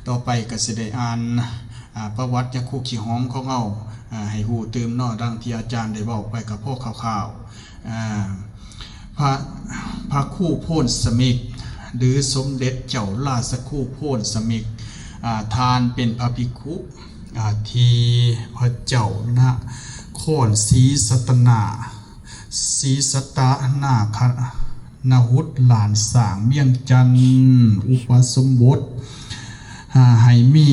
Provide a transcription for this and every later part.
ຕໍ່ໄປກໍຊິໄດ້ອ່ານ ອາ ປະຫວັດຍາຄູຂີ້ຫອມຂອງເຮົາ ອາ ໃຫ້ຮູ້ຕື່ມເນາະ, ດັ່ງທີ່ອາຈານໄດ້ເວົ້າໄປກໍພໍຄ່າວໆ ອາ ພະ ພະຄູໂພນສະມິກ ຫຼື ສົມເດັດເຈົ້າລາຊະຄູໂພນສະມິກ ອາ ທ່ານເປັນພະພິກຂຸ ອາ ທີ່ພະເຈົ້ານະຄອນສີສັດຕະນາ ສີສັດຕະນາຄະນະຫຸດ ລ້ານຊ້າງວຽງຈັນ ອຸປະສົມບົດ ອາ ໃຫ້ມີ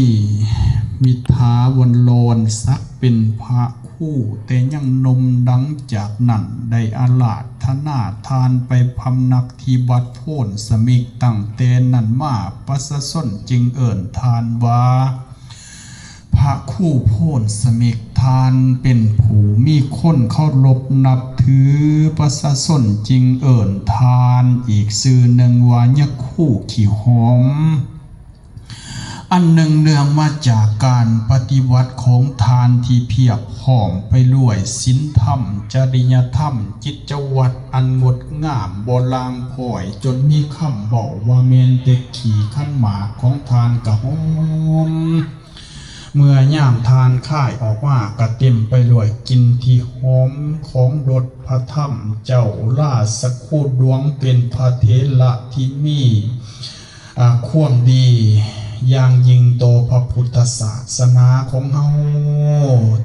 ມິດຖາວັນລອນສັກເປັນພະຄູແຕ່ຍັງໜຸ່ມ. ຫຼັງຈາກນັ້ນໄດ້ອາລາທະນາທ່ານໄປພຳນັກທີ່ວັດໂພນສະມິກ. ຕັ້ງແຕ່ນັ້ນມາ ປະຊາຊົນຈຶ່ງເອີ້ນທ່ານວ່າ ພະຄູໂພນສະມິກ. ທ່ານເປັນຜູ້ມີຄົນເຄົາລົບນັບຖື, ປະຊາຊົນຈຶ່ງເອີ້ນທ່ານອີກຊື່ໜຶ່ງວ່າ ຍາຄູຂີ້ຫອມ. ອັນເນື່ອງມາຈາກການປະຕິບັດຂອງທ່ານທີ່ພຽບພ້ອມໄປດ້ວຍສິນທຳ, ຈະລິຍະທຳ, ກິດຈະວັດອັນງົດງາມ, ບໍ່ລາງພ້ອຍ, ຈົນມີຄຳເວົ້າວ່າແມ່ນແຕ່ຂີ້ຂັນໝາກຂອງທ່ານກະຫອມ. ເມື່ອຍາມທ່ານຄາຍອອກມາ ກະເຕັມໄປດ້ວຍກິ່ນທີ່ຫອມຂອງລົດພະທຳ. ເຈົ້າລາຊະຄູຫຼວງເປັນພະເຖລະທີ່ມີ ອາ ຄວາມດີຢ່າງຍິ່ງຕໍ່ພະພຸດທະສາສະໜາຂອງເຮົາ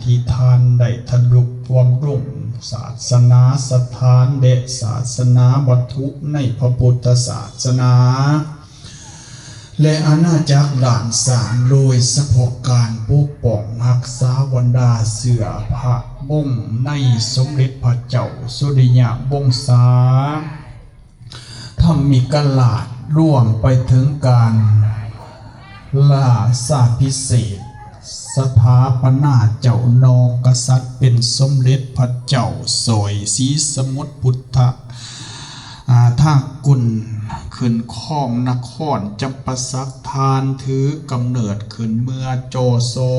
ທີ່ທ່ານໄດ້ທະລຸບບຳລຸງສາສະໜາສະຖານ ແລະ ສາສະໜາວັດຖຸໃນພະພຸດທະສາສະໜາ ແລະ ອານາຈັກລ້ານຊ້າງ ໂດຍສະເພາະການປົກປ້ອງຮັກສາບັນດາເຊື້ອພະວົງໃນສົມເດັດພະເຈົ້າສຸລິຍະວົງສາທຳມິກະລາດ ລວມໄປເຖິງການລາຊາພິເສກສະຖາປະນາເຈົ້ານອກກະສັດເປັນສົມເດັດພະເຈົ້າສອຍສີສະໝຸດພຸດທະ ອາ ທາກຸນ ຂຶ້ນຄອງນະຄອນຈຳປາສັກ. ທ່ານຖືກຳເນີດຂຶ້ນເມື່ອ ຈສ ອ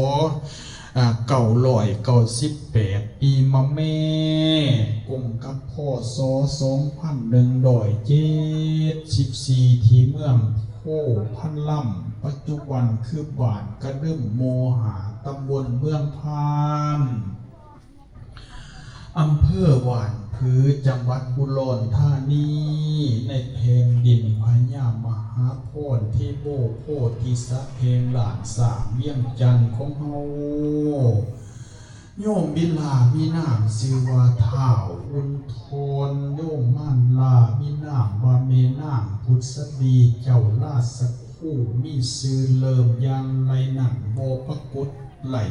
າ ເກົ້າຮ້ອຍເກົ້າສິບແປດ ປີມະແມ ກົງກັບ ພ.ສ. ສອງພັນໜຶ່ງຮ້ອຍເຈັດສິບສີ່ ທີ່ເມືອງໂພພັນລຳ ປັດຈຸບັນຄືບ້ານກະດຶມ ໝູ່ຫ້າ ຕຳບົນເມືອງພານ ອຳເພີຫວ່ານຜື ຈັງຫວັດອຸດອນທານີ ໃນແຜ່ນດິນພະຍາມະຫາໂພນເທໂວໂພທິສະແຫ່ງລ້ານຊ້າງວຽງຈັນຂອງເຮົາ. ໂຍມບິດລາມີນາມຊື່ວ່າທ້າວອຸ່ນທອນ, ໂຍມມານລາມີນາມວ່າແມ່ນາງພຸດສະດີ. ເຈົ້າລາຊະຄູມີຊື່ເລີ່ມຢ່າງໃດນັ້ນບໍ່ປາກົດ ໄດ້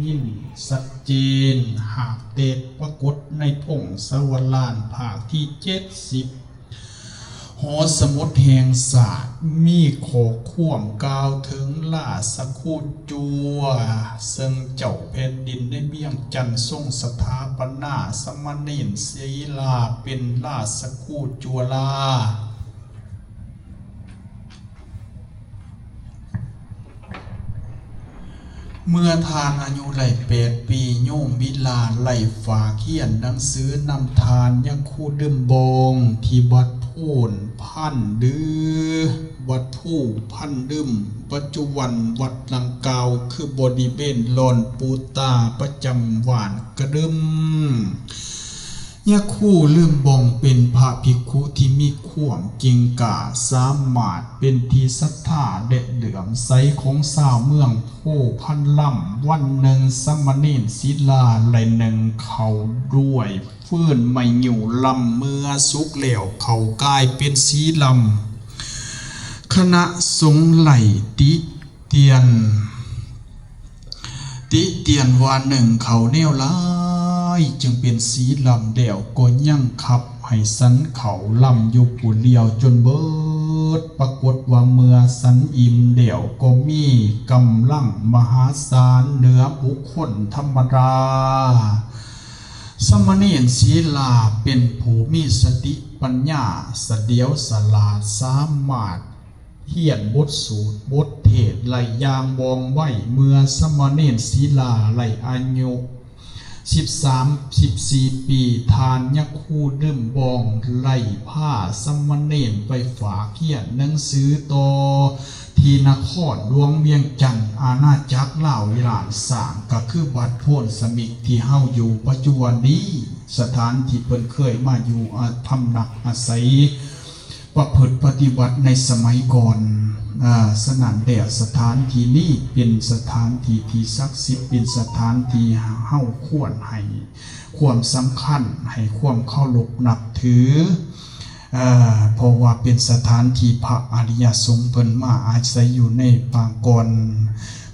ຍິນຊັດເຈນ, ຫາກແຕ່ປາກົດໃນພົງສະວະລານ ພາກທີເຈັດສິບ ຫໍສະໝຸດແຫ່ງຊາດ ມີຂໍ້ຄວາມກ່າວເຖິງລາຊະຄູຈົວ ເຊິ່ງເຈົ້າແຜ່ນດິນໃນວຽງຈັນຊົງສະຖາປະນາສາມະເນນສີລາເປັນລາຊະຄູຈົວລາ. ເມື່ອທ່ານອາຍຸໄດ້ແປດປີ, ໂຍມວິລາໄດ້ຝາກຮຽນໜັງສືນຳທ່ານຍາຄູດຶມບອງ ທີ່ວັດໂພນພັນ ຫຼື ວັດພູພັນດຶມ, ປັດຈຸບັນວັດດັ່ງກ່າວຄືບໍລິເວນລອນປູຕາ ປະຈຳບ້ານກະດຶມ. ຍາຄູລຶມບອງເປັນພະພິກຂຸທີ່ມີຄວາມເກັ່ງກ້າ, ສາມາດເປັນທີ່ສັດທາ ແລະ ເຫຼື້ອມໃສຂອງຊາວເມືອງໂພພັນລຳ. ວັນໜຶ່ງ ສາມະເນນສີລາໄດ້ໜຶ້ງເຂົ້າດ້ວຍຟືນໄມ້ງິ້ວລຳ, ເມື່ອສຸກແລ້ວເຂົ້າກາຍເປັນສີລຳ. ຄະນະສົງໄດ້ຕິ ຕຽນ ຕິຕຽນວ່າໜຶ້ງເຂົ້າແນວຫຼາຍ ຈຶ່ງເປັນສີລຳແລ້ວ ກໍຍັງຂັບໃຫ້ສັນເຂົ້າລຳຢູ່ຜູ້ດຽວຈົນເບິດ. ປາກົດວ່າເມື່ອສັນອີ່ມແລ້ວ ກໍມີກຳລັງມະຫາສານເໜືອບຸກຄົນທຳມະດາ. ສາມະເນນສີລາເປັນຜູ້ມີສະຕິປັນຍາສະຫຼຽວສະຫຼາດ, ສາມາດ ຮຽນບົດສູດບົດເທດໄດ້ຢ່າງວ່ອງໄວ. ເມື່ອສາມະເນນສີລາໄດ້ອາຍຸ ສິບສາມ ສິບສີ່ປີ, ທ່ານຍະຄູດຶ້ມບ່ອງໄດ້ພາສາມະເນນໄປຝາກຮຽນໜັງສືຕໍ່ທີ່ນະຄອນຫຼວງວຽງຈັນ, ອານາຈັກລາວອີ່ຫຼານຊ້າງ, ກໍຄືວັດໂພນສະມິກທີ່ເຮົາຢູ່ປັດຈຸບັນນີ້, ສະຖານທີ່ເພິ່ນເຄີຍມາຢູ່ອາ ພຳນັກອາໄສ ປະພຶດປະຕິບັດໃນສະໄໝກ່ອນ. ອາ ສະນັ້ນແລ້ວ ສະຖານທີ່ນີ້ເປັນສະຖານທີ່ທີ່ສັກສິດ, ເປັນສະຖານທີ່ເຮົາຄວນໃຫ້ຄວາມສຳຄັນ, ໃຫ້ຄວາມເຄົາລົບນັບຖື, ເພາະວ່າເປັນສະຖານທີ່ພະອະລິຍະສົງເພິ່ນມາອາໄສຢູ່ໃນປາງກ່ອນ.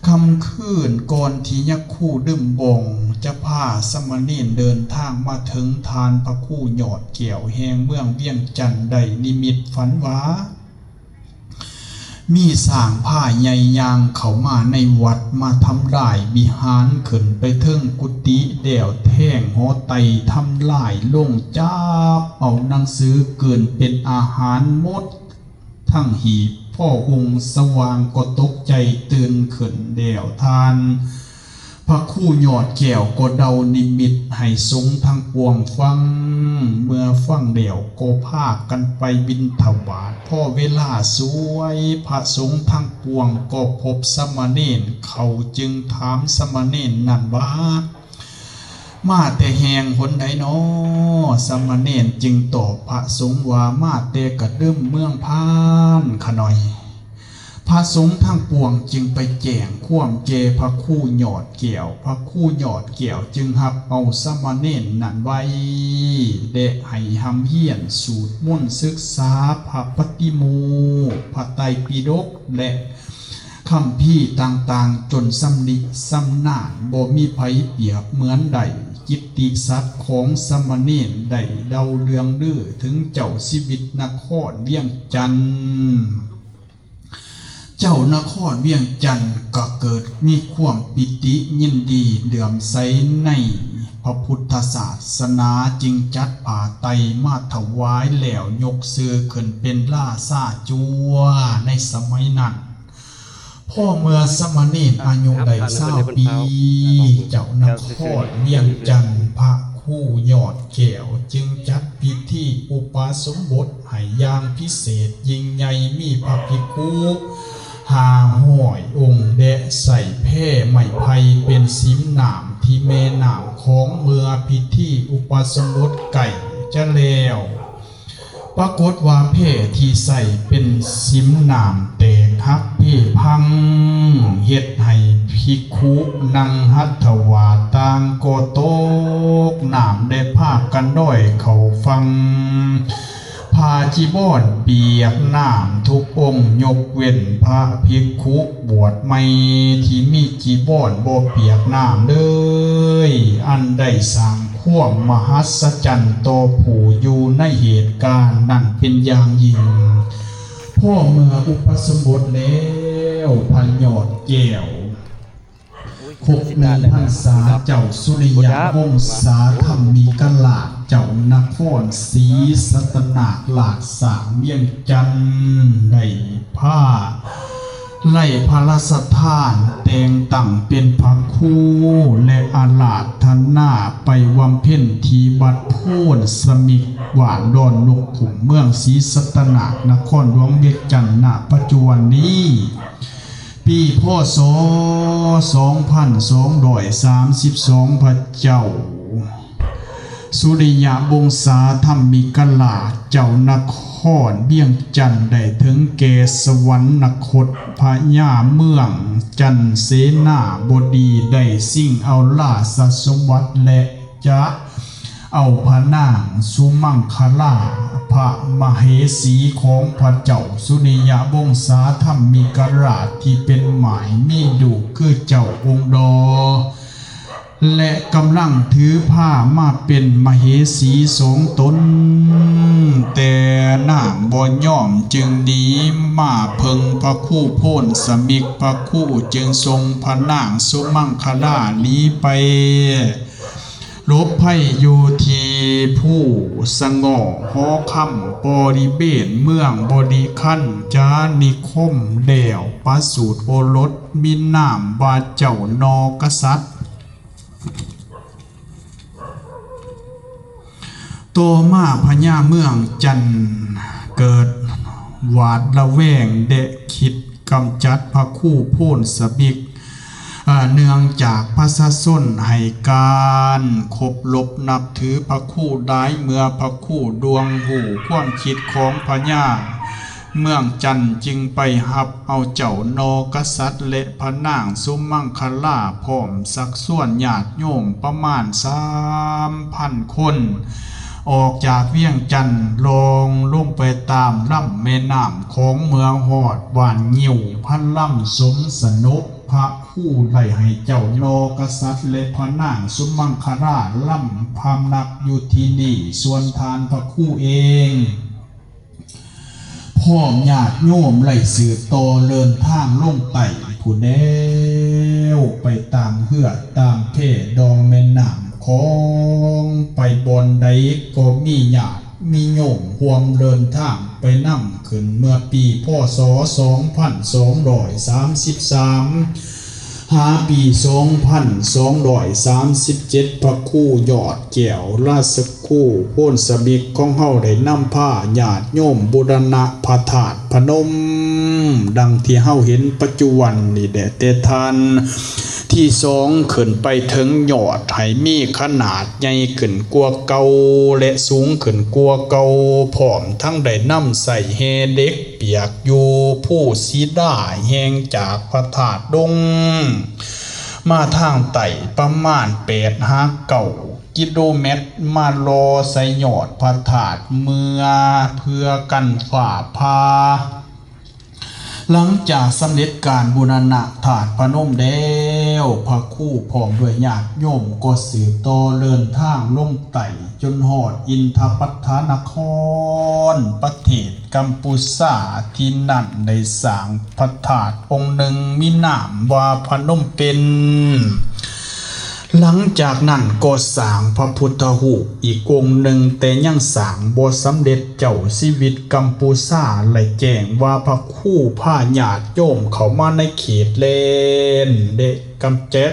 ຄ່ຳຄືນກ່ອນທີ່ຍະຄູດຶ້ມບ່ອງຈະພາສາມະເນນເດີນທາງມາເຖິງ, ທ່ານພະຄູຍອດແກ້ວແຫ່ງເມືອງວຽງຈັນໄດ້ນິມິດຝັນວ່າ ມີຊ້າງພາໃຫຍ່ຍ່າງເຂົ້າມາໃນວັດ, ມາທຳລາຍວິຫານ, ຂຶ້ນໄປເທິງກຸຕິແລ້ວແທງຫໍໄຕ້, ທຳລາຍລົງ, ຈັບເອົາໜັງສືກືນເປັນອາຫານໝົດ ທັງຮີບ, ພໍຮຸ່ງສະຫວ່າງກໍຕົກໃຈຕື່ນຂຶ້ນແລ້ວ, ທ່ານພະຄູຍອດແກ້ວກໍເລົ່ານິມິດໃຫ້ສົງທັງປວງຟັງ. ເມື່ອຟັງແລ້ວກໍພາກັນໄປບິນທະບາດ. ພໍເວລາສວຍ, ພະສົງທັງປວງກໍພົບສາມະເນນເຂົາ, ຈຶ່ງຖາມສາມະເນນນັ້ນວ່າ ມາແຕ່ແຫ່ງຫົນໃດນໍ? ສາມະເນນຈຶ່ງຕອບພະສົງວ່າ ມາແຕ່ກະດຶ້ມເມືອງພານຂະໜ້ອຍ. ພະສົງທັງປວງຈຶ່ງໄປແຈ້ງຄວາມແກ່ພະຄູຍອດແກ້ວ. ພະຄູຍອດແກ້ວຈຶ່ງຮັບເອົາສາມະເນນນັ້ນໄວ້ ແລະ ໃຫ້ຮ່ຳຮຽນສູດມົນ, ສຶກສາພະປະຕິໂມກ, ພະໄຕປິດົກ ແລະ ຄຳພີຕ່າງໆ ຈົນຊຳນິຊຳນານ, ບໍ່ມີໃຜປຽບເໝືອນໄດ້. ກິດຕິສັດຂອງສາມະເນນໄດ້ເລົ່າເລື່ອງລືເຖິງເຈົ້າຊີວິດນະຄອນວຽງຈັນ. ເຈົ້ານະຄອນວຽງຈັນກໍເກີດມີຄວາມປີຕິຍິນດີເຫຼື້ອມໃສໃນພະພຸດທະສາສະໜາ, ຈຶ່ງຈັດຜ້າໄຕມາຖວາຍແລ້ວຍົກຊື່ຂຶ້ນເປັນລາຊາຈົວໃນສະໄໝນັ້ນ. ພໍເມື່ອສາມະເນນອາຍຸໄດ້ຊາວປີ, ເຈົ້ານະຄອນວຽງຈັນ ພະຄູຍອດແກ້ວ ຈຶ່ງຈັດພິທີອຸປະສົມບົດໃຫ້ຢ່າງພິເສດຍິ່ງໃຫຍ່, ມີພະພິກຂຸຫ້າຮ້ອຍອົງ ແລະ ໃຊ້ແພໄມ້ໄຜ່ເປັນສິມນ້ຳທີ່ແມ່ນ້ຳຂອງ. ເມື່ອພິທີອຸປະສົມບົດໃກ້ຈະແລ້ວ, ປາກົດວ່າແພທີ່ໃຊ້ເປັນສິມນ້ຳແຕກຫັກເພພັງ, ເຮັດໃຫ້ພິກຂຸນັ່ງຫັດຖະວາດຕ່າງກໍຕົກນ້ຳ ໄດ້ພາກັນລອຍເຂົ້າຝັ່ງ. ຜ້າຈີວອນປຽກນ້ຳທຸກອົງ, ຍົກເວັ້ນພະພິກຂຸບວດໃໝ່ທີ່ມີຈີວອນບໍ່ປຽກນ້ຳເລີຍ, ອັນໄດ້ສ້າງ ຄວາມມະຫັດສະຈັນຕໍ່ຜູ້ຢູ່ໃນເຫດການນັ້ນເປັນຢ່າງຍິ່ງ. ພໍເມື່ອອຸປະສົມບົດແລ້ວ, ພະຍອດແກ້ວຄົບໜຶ່ງພັນສາ, ເຈົ້າສຸລິຍະວົງສາທຳມິກະລາດ ເຈົ້ານະຄອນສີສັດຕະນາກລາດ ສ້າງວຽງຈັນ ໄດ້ພາ ໄດ້ພະລາຊະທານແຕ່ງຕັ້ງເປັນພະຄູ ແລະ ອາລາທະນາໄປບຳເພັນທີ່ວັດໂພນສະມິກ ບ້ານດອນນົກຂຸ້ມ ເມືອງສີສັດຕະນາກ ນະຄອນຫຼວງວຽງຈັນ ນະປັດຈຸບັນນີ້. ປີ ພ.ສ. ສອງພັນສອງຮ້ອຍສາມສິບສອງ ພະເຈົ້າ ສຸລິຍະວົງສາທຳມິກະລາດ ເຈົ້ານະຄອນວຽງຈັນ ໄດ້ເຖິງແກ່ສະຫວັນນະຄົດ ພະຍາເມືອງຈັນເສນາບໍດີ ໄດ້ຊິງເອົາລາຊະສົມບັດ ແລະ ຈະເອົາພະນາງສຸມັງຄະລາ ພະມະເຫສີຂອງພະເຈົ້າສຸລິຍະວົງສາທຳມິກະລາດ ທີ່ເປັນໝ້າຍມີລູກຄືເຈົ້າອົງດໍ ແລະ ກຳລັງຖືພາມາເປັນມະເຫສີສອງຕົນ, ແຕ່ນາງບໍ່ຍອມ ຈຶ່ງໜີມາເພິ່ງພະຄູໂພນສະມິກ. ພະຄູຈຶ່ງສົ່ງພະນາງສຸມັງຄະລາໜີໄປຫຼົບໄພຢູ່ທີ່ພູສະຫງໍ້ຫໍຄຳ ບໍລິເວນເມືອງບໍລິຄັນຈານິຄົມ ແລ້ວປະສູດໂອລົດ ມີນາມວ່າເຈົ້ານໍກະສັດ. ຕໍ່ມາພະຍາເມືອງຈັນເກີດຫວາດລະແວງ ແລະ ຄິດກຳຈັດພະຄູໂພນສະບິກ ເນື່ອງຈາກປະຊາຊົນໃຫ້ການເຄົາລົບນັບຖືພະຄູຫຼາຍ. ເມື່ອພະຄູລ່ວງຮູ້ຄວາມຄິດຂອງພະຍາເມືອງຈັນ ຈຶ່ງໄປຮັບເອົາເຈົ້ານໍກະສັດ ແລະ ພະນາງສຸມັງຄະລາ ພ້ອມຊັກຊວນຍາດໂຍມປະມານສາມພັນຄົນ ອອກຈາກວຽງຈັນ ລ່ອງລົງໄປຕາມລຳແມ່ນ້ຳຂອງ ເມື່ອຮອດບ້ານງິ້ວພັນລຳສົມສະໜົບ ພະຄູໄດ້ໃຫ້ເຈົ້ານໍກະສັດ ແລະ ພະນາງສຸມັງຄະລາລຳພຳນັກຢູ່ທີ່ນີ້. ສ່ວນທ່ານພະຄູເອງ ພ້ອມຍາດໂຍມໄດ້ສືບຕໍ່ເດີນທາງລົງໃຕ້ພຸ້ນແລ້ວ ໄປຕາມເຮືອຕາມແພດອງແມ່ນ້ຳຂອງ ໄປບ່ອນໃດກໍມີຍາດມີໂຍມຮ່ວມເດີນທາງໄປນຳ. ຂຶ້ນເມື່ອປີ ພ.ສ. ສອງພັນສອງຮ້ອຍສາມສິບສາມ ຫາປີ ສອງພັນສອງຮ້ອຍສາມສິບເຈັດ ພະຄູຍອດແກ້ວ ລາຊະຄູໂພນສະບິກຂອງເຮົາ ໄດ້ນຳພາຍາດໂຍມບູລະນະພະທາດພະນົມ ດັ່ງທີ່ເຮົາເຫັນປັດຈຸບັນນີ້ແຫຼະ. ແຕ່ທ່ານທີສອງຂຶ້ນໄປເຖິງຍອດ ໃຫ້ມີຂະໜາດໃຫຍ່ຂຶ້ນກວ່າເກົ່າ ແລະ ສູງຂຶ້ນກວ່າເກົ່າ ພ້ອມທັງໄດ້ນຳໃຊ້ແຮ່ເຫຼັກ ປຽກຢູ່ພູສີດາ ແຮ່ງຈາກພະທາດດົງ ມາທາງໃຕ້ປະມານແປດຫາເກົ້າກິໂລແມັດ ມາຫຼໍ່ໃສ່ຍອດພະທາດເມືອ ເພື່ອກັນຟ້າຜ່າ. ຫຼັງຈາກສຳເລັດການບູລະນະທາດພະນົມແລ້ວ ພະຄູພ້ອມດ້ວຍຍາດໂຍມກໍສືບຕໍ່ເດີນທາງລົງໃຕ້ ຈົນຮອດອິນທະປັດຖານະຄອນ ປະເທດກຳປູຊາ. ທີ່ນັ້ນໄດ້ສ້າງພະທາດອົງໜຶ່ງມີນາມວ່າພະນົມເປັນ. ຫຼັງຈາກນັ້ນກໍສ້າງພະພຸດທະຮູບອີກອົງໜຶ່ງ ແຕ່ຍັງສ້າງບໍ່ສຳເລັດ. ເຈົ້າຊີວິດກຳປູຊາໄດ້ແຈ້ງວ່າພະຄູພາຍາດໂຍມເຂົ້າມາໃນເຂດແລນ ແລະ ກຳຈັດ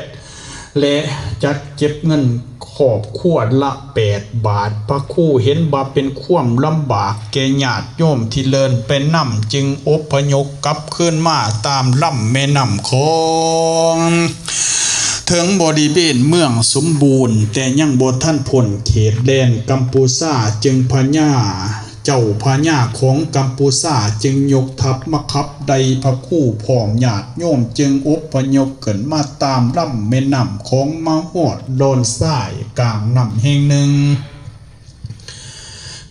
ແລະ ຈັດເກັບເງິນຄອບຄົວລະແປດບາດ. ພະຄູເຫັນວ່າເປັນຄວາມລຳບາກແກ່ຍາດໂຍມທີ່ເດີນໄປນຳ ຈຶ່ງອົບພະຍົບກັບຄືນມາຕາມລຳແມ່ນ້ຳຂອງ. ເຖິງບໍລິເວນເມືອງສົມບູນ ແຕ່ຍັງບໍ່ທັນພົ້ນເຂດແດນກຳປູຊາ ຈຶ່ງພະຍາ ເຈົ້າພະຍາຂອງກຳປູຊາຈຶ່ງຍົກທັບມາຂັບໄລ່ພະຄູພ້ອມຍາດໂຍມ ຈຶ່ງອົບພະຍົບຂຶ້ນມາຕາມລຳແມ່ນ້ຳຂອງ ມາຮອດດອນຊາຍກາງນ້ຳແຫ່ງໜຶ່ງ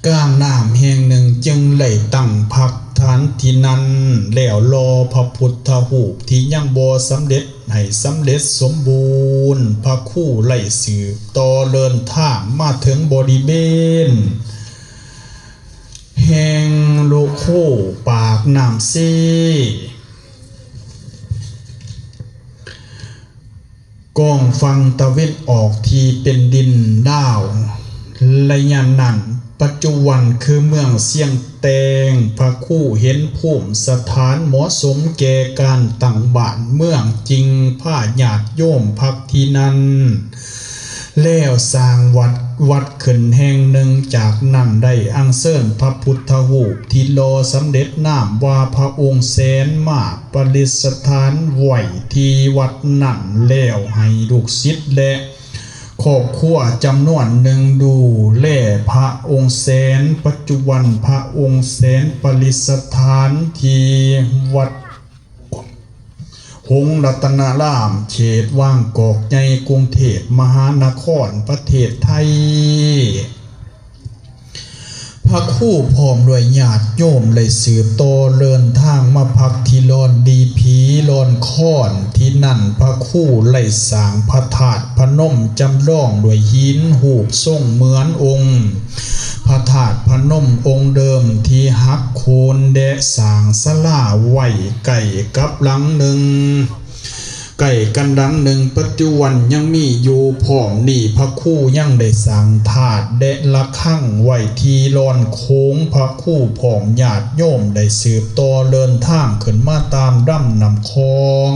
ກາງນ້ຳແຫ່ງໜຶ່ງ ຈຶ່ງໄດ້ຕັ້ງພັກຖານທີ່ນັ້ນ ແລ້ວຫຼໍ່ພະພຸດທະຮູບທີ່ຍັງບໍ່ສຳເລັດໃຫ້ສຳເລັດສົມບູນ. ພະຄູໄດ້ສືບຕໍ່ເດີນທາງມາເຖິງບໍລິເວນແຫ່ງໂລໂຄ ປາກນ້ຳເຊ ກ້ອງຝັ່ງຕາເວັນອອກທີ່ເປັນດິນລາວ. ໄລຍະນັ້ນ ປັດຈຸບັນຄືເມືອງຊຽງແຕງ. ພະຄູເຫັນພູມສະຖານເໝາະສົມແກ່ການຕັ້ງບ້ານເມືອງ ຈຶ່ງພາຍາດໂຍມພັກທີ່ນັ້ນ ແລ້ວສ້າງວັດ ວັດຂຶ້ນແຫ່ງໜຶ່ງ. ຈາກນັ້ນໄດ້ອັນເຊີນພະພຸດທະຮູບທີ່ຫຼໍ່ສຳເລັດນາມວ່າພະອົງແສນ ມາປະດິດສະຖານໄວ້ທີ່ວັດນັ້ນ ແລ້ວໃຫ້ລູກສິດ ແລະ ຄອບຄົວຈຳນວນໜຶ່ງດູແລພະອົງແສນ. ປັດຈຸບັນພະອົງແສນປະດິດສະຖານທີ່ວັດ ຫົງລັດຕະນາລາມ ເຂດບາງກອກໃຫຍ່ ກຸງເທບມະຫານະຄອນ ປະເທດໄທ. ພະຄູພ້ອມດ້ວຍຍາດໂຍມໄດ້ສືບຕໍ່ເດີນທາງມາພັກທີ່ລອນດີຜີ ລອນຄອນ. ທີ່ນັ້ນພະຄູໄດ້ສ້າງພະທາດພະນົມຈຳລອງດ້ວຍຫີນ ຮູບຊົງເໝືອນອົງພະທາດພະນົມອົງເດີມທີ່ຫັກໂຄ່ນ ແລະ ສ້າງສາລາໄວ້ໃກ້ກັບຫຼັງໜຶ່ງ ໃກ້ກັນຫຼັງໜຶ່ງ. ປັດຈຸບັນຍັງມີຢູ່. ພ້ອມນີ້ພະຄູຍັງໄດ້ສ້າງທາດ ແລະ ລະຄັງໄວ້ທີ່ລອນໂຂງ. ພະຄູພ້ອມຍາດໂຍມໄດ້ສືບຕໍ່ເດີນທາງຂຶ້ນມາຕາມລຳນ້ຳຂອງ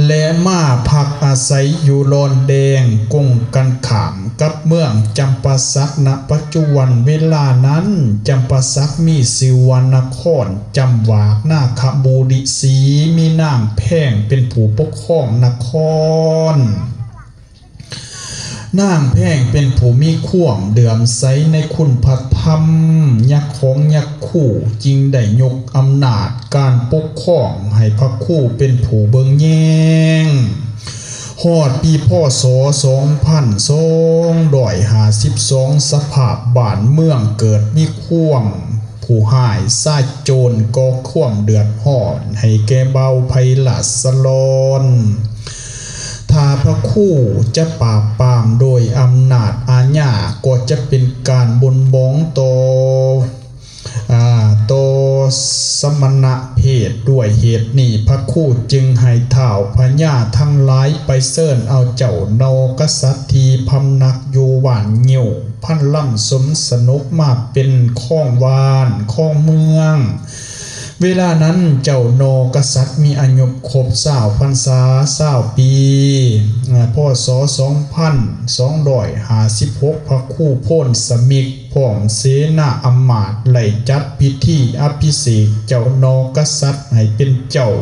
ແລະ ມາພັກອາໄສຢູ່ລອນແດງກົງກັນຂ້າມກັບເມືອງຈຳປາສັກ ນະປັດຈຸບັນເວລານັ້ນ. ຈຳປາສັກມີຊື່ວ່ານະຄອນຈຳຫວາກນາຄະບູລິສີ ມີນາງແພງເປັນຜູ້ປົກຄອງນະຄອນ. ນາງແພງເປັນຜູ້ມີຄວາມເຫຼື້ອມໃສໃນຄຸນພະທຳ ຍັກຂອງຍັກຄູ ຈຶ່ງໄດ້ຍົກອຳນາດການປົກຄອງໃຫ້ພະຄູເປັນຜູ້ເບິ່ງແຍງ. ຮອດປີ ພ.ສ. ສອງພັນສອງຮ້ອຍຫ້າສິບສອງ ສະພາບບ້ານເມືອງເກີດມີຄວາມ ຜູ້ຮ້າຍຊາຍໂຈນກໍ່ຄວາມເດືອດຮ້ອນໃຫ້ແກ່ບ່າວໄພລາຊະລອນ. ຖ້າພະຄູຈະປາບປາມໂດຍອຳນາດອາຍາ ກໍຈະເປັນການບົ່ງບອງຕໍ່ ອາ ຕໍ່ສະມະນະເພດ. ດ້ວຍເຫດນີ້ ພະຄູຈຶ່ງໃຫ້ທ້າວພະຍາທັງຫຼາຍໄປເຊີນເອົາເຈົ້ານອກະສັດທີ່ພຳນັກຢູ່ຫວ່ານງິ້ວ ພັນລຳສົມສະໜົກມາເປັນຄອງບ້ານຄອງເມືອງ. ເວລານັ້ນເຈົ້ານອກະສັດມີອາຍຸຄົບຊາວພັນສາ ຊາວປີ. ອາ ພ.ສ. ສອງພັນສອງຮ້ອຍຫ້າສິບຫົກ ພະຄູໂພນສະມິກ ພ້ອມເສນາອຳມາດໄດ້ຈັດພິທີອະພິເສກເຈົ້ານອກະສັດໃຫ້ເປັນເຈົ້າ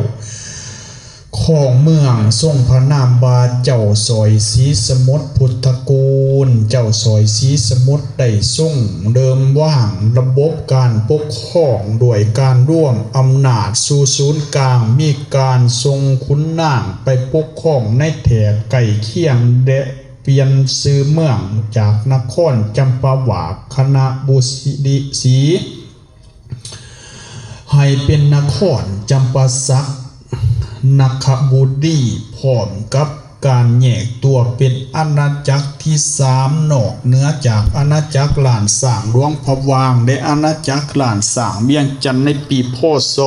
ຂອງເມືອງ ຊົງພະນາມວ່າເຈົ້າສອຍສີສະໝຸດພຸດທະກູນ. ເຈົ້າສອຍສີສະໝຸດໄດ້ຊົງເລີ່ມວາງລະບົບການປົກຄອງດ້ວຍການລວມອຳນາດສູ່ສູນກາງ, ມີການສົ່ງຂຸນນາງໄປປົກຄອງໃນແຖບໃກ້ຄຽງ ແລະ ປ່ຽນຊື່ເມືອງຈາກນະຄອນຈຳປາຫວາກຄະນະບຸລິສີ ໃຫ້ເປັນນະຄອນຈຳປາສັກ ນະຄະບູລີ ພ້ອມກັບການແຍກຕົວເປັນອານາຈັກທີສາມ ນອກເໜືອຈາກອານາຈັກລ້ານຊ້າງຫຼວງພະບາງ ແລະ ອານາຈັກລ້ານຊ້າງວຽງຈັນ ໃນປີ ພ.ສ.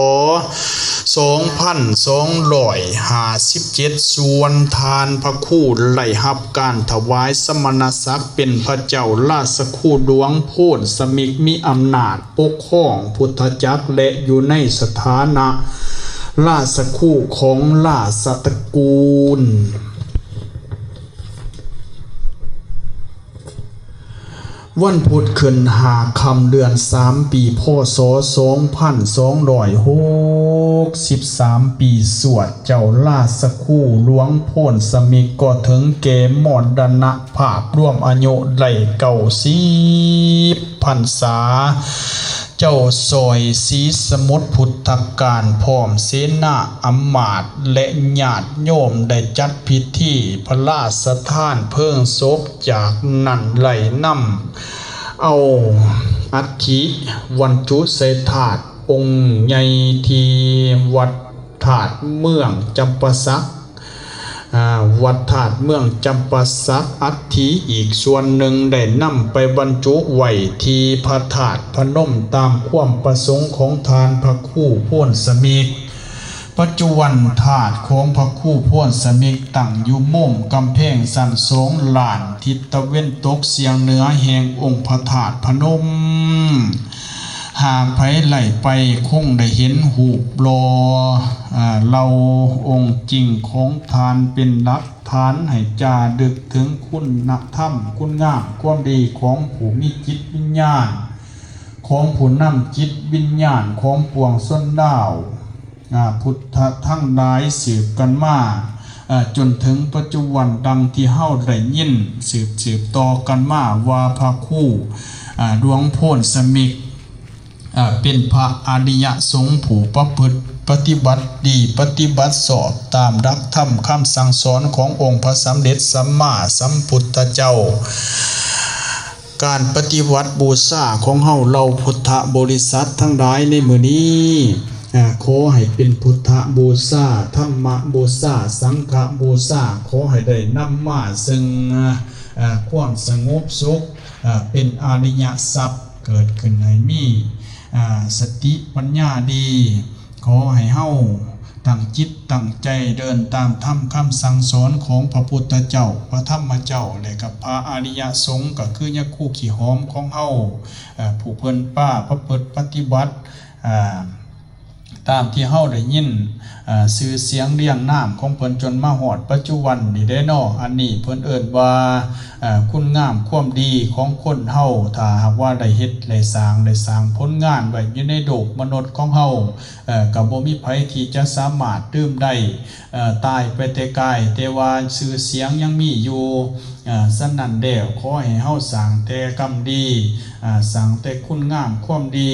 ສອງພັນສອງຮ້ອຍຫ້າສິບເຈັດ ສ່ວນທ່ານພະຄູໄດ້ຮັບການຖວາຍສະມະນະສັກເປັນພະເຈົ້າລາຊະຄູຫຼວງໂພນສະມິກ ມີອຳນາດ ປົກຄອງພຸດທະຈັກ ແລະ ຢູ່ໃນສະຖານະລາຊະຄູຂອງລາຊະຕະກູນ. ວັນພຸດຂຶ້ນຫ້າຄ່ຳເດືອນສາມ ປີ ພ.ສ. ສອງພັນສອງຮ້ອຍຫົກສິບສາມ ປີຊວດ ເຈົ້າລາຊະຄູຫຼວງໂພນສະມິກກໍເຖິງແກ່ມໍລະນະພາບ ລວມອາຍຸໄດ້ເກົ້າສິບພັນສາ. ເຈົ້າສອຍສີສະໝຸດພຸດທະການ ພ້ອມເສນາອຳມາດ ແລະ ຍາດໂຍມໄດ້ຈັດພິທີພະລາຊະທານເພີງສົບ. ຈາກນັ້ນໄດ້ນຳເອົາອັດຖິບັນຈຸໃສ່ທາດອົງໃຫຍ່ທີ່ວັດທາດເມືອງຈຳປາສັກ. ອາ ວັດທາດເມືອງຈຳປາສັກ ອັດຖິອີກສ່ວນໜຶ່ງໄດ້ນຳໄປບັນຈຸໄວ້ທີ່ພະທາດພະນົມ ຕາມຄວາມປະສົງຂອງທ່ານພະຄູໂພນສະມິກ. ປັດຈຸບັນທາດຂອງພະຄູໂພນສະມິກຕັ້ງຢູ່ມຸມກຳແພງຊັ້ນສອງ ດ້ານທິດຕາເວັນຕົກສຽງເໜືອແຫ່ງອົງພະທາດພະນົມ. ຫາກໃຜໄດ້ໄປຄົງໄດ້ເຫັນຮູບຫຼໍ່ ອາ ເຫຼົ່າອົງຈິງຂອງທ່ານ ເປັນຫຼັກຖານໃຫ້ຈາລຶກເຖິງຄຸນນະທຳ, ຄຸນງາມ, ຄວາມດີຂອງຜູ້ມີຈິດວິນຍານ, ຂອງຜູ້ນຳຈິດວິນຍານຂອງປວງຊົນລາວ ອາ ພຸດທະທັງຫຼາຍສືບກັນມາ ອາ ຈົນເຖິງປັດຈຸບັນ ດັ່ງທີ່ເຮົາໄດ້ຍິນສືບໆຕໍ່ກັນມາວ່າ ພະຄູ ອາ ຫຼວງໂພນສະມິກ ອາ ເປັນພະອະລິຍະສົງຜູ້ປະພຶດປະຕິບັດດີ ປະຕິບັດຊອບຕາມຫຼັກທຳຄຳສັ່ງສອນຂອງອົງພະສຳເລັດສຳມາສຳພຸດທະເຈົ້າ. ການປະຕິບັດບູຊາຂອງເຮົາເຫຼົ່າພຸດທະບໍລິສັດທັງຫຼາຍໃນມື້ນີ້ ອາ ຂໍໃຫ້ເປັນພຸດທະບູຊາ, ທຳມະບູຊາ, ສັງຄະບູຊາ, ຂໍໃຫ້ໄດ້ນຳມາເຊິ່ງ ອາ ຄວາມສະຫງົບສຸກ ອາ ເປັນອະລິຍະຊັບ ເກີດຂຶ້ນໃຫ້ມີ ອາ ສະຕິປັນຍາດີ. ຂໍໃຫ້ເຮົາຕັ້ງຈິດຕັ້ງໃຈເດີນຕາມທຳຄຳສັ່ງສອນຂອງພະພຸດທະເຈົ້າ, ພະທຳມະເຈົ້າ ແລະ ກັບພະອະລິຍະສົງ ກໍຄືຍາຄູຂີ້ຫອມຂອງເຮົາ ເອີ ຜູ້ເພິ່ນປາປະພຶດປະຕິບັດ ເອີ ຕາມທີ່ເຮົາໄດ້ຍິນ ຊື່ສຽງລຽນນາມຂອງເພິ່ນ ຈົນມາຮອດປັດຈຸບັນນີ້ເດ້ເນາະ. ອັນນີ້ເພິ່ນເອີ້ນວ່າ ຄຸນງາມຄວາມດີຂອງຄົນເຮົາ. ຖ້າຫາກວ່າໄດ້ເຮັດໄດ້ສ້າງ ໄດ້ສ້າງຜົນງານໄວ້ຢູ່ໃນໂລກມະນຸດຂອງເຮົາ ກໍບໍ່ມີໃຜທີ່ຈະສາມາດລືມໄດ້. ຕາຍໄປແຕ່ກາຍ ແຕ່ວ່າຊື່ສຽງຍັງມີຢູ່. ສະນັ້ນແລ້ວ ຂໍໃຫ້ເຮົາສ້າງແຕ່ກຳດີ ສ້າງແຕ່ຄຸນງາມຄວາມດີ